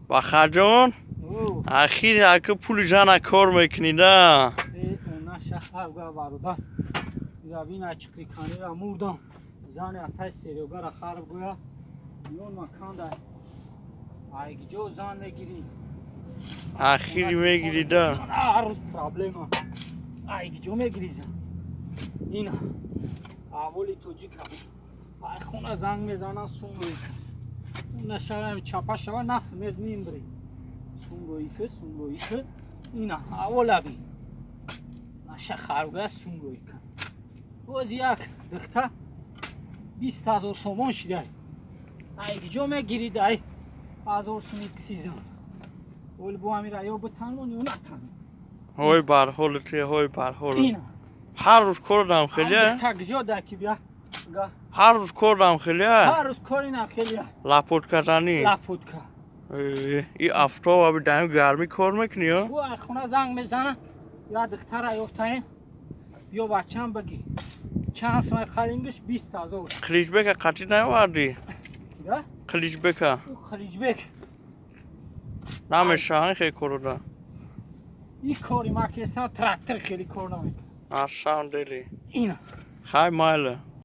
Бахарҷон, ахир ака пули жана кор мекунӣ да. Она шаҳар га бародар. Равина чиқриканира мурдам. Зани атай Серёгара харб гӯя. Миён маканда. Айгиҷо зан мегирӣ. Ахири мегирӣ да. Ҳар рӯз проблема. Айгиҷо мегирӣ зан. Ина. Аҳволи тоҷика. Ай хона занг мезанан, сум рӯй. Уна шарам чапа шава нас мембри. Сум рӯй ки, сум рӯй ки. Ина аҳвола бин. Наша харгоя сум рӯй ки. Боз як духта 20 000 сомон шидай. Ай киҷо мегирид ай ҳазор суми кисизан? Оли бо амира ё битанмон, ё натанмон. Ҳой бар ҳоли те, ҳой бар ҳоли. Ина. Ҳар рӯз кор дам хеле. Духта киҷо да ки бия. Ҳар рӯз кор дам хеле. Ҳар рӯз кори на хеле. Лапотказанӣ. Лапотка. И афтоб аби даим гармӣ кор мекунӣ ё? Бу ай хона занг мезана. Я духтара ёфтаем. Биё, бачам, баги. Чанд сумай харингиш? 20 000. Қиличбека қатӣ наовардӣ? Да? Қиличбека. Ӯ Қиличбек. Намешаванд хеле корода. И кори ма кесан трактор хеле кор намекунад. Асам дели. Ина. Хай, майли.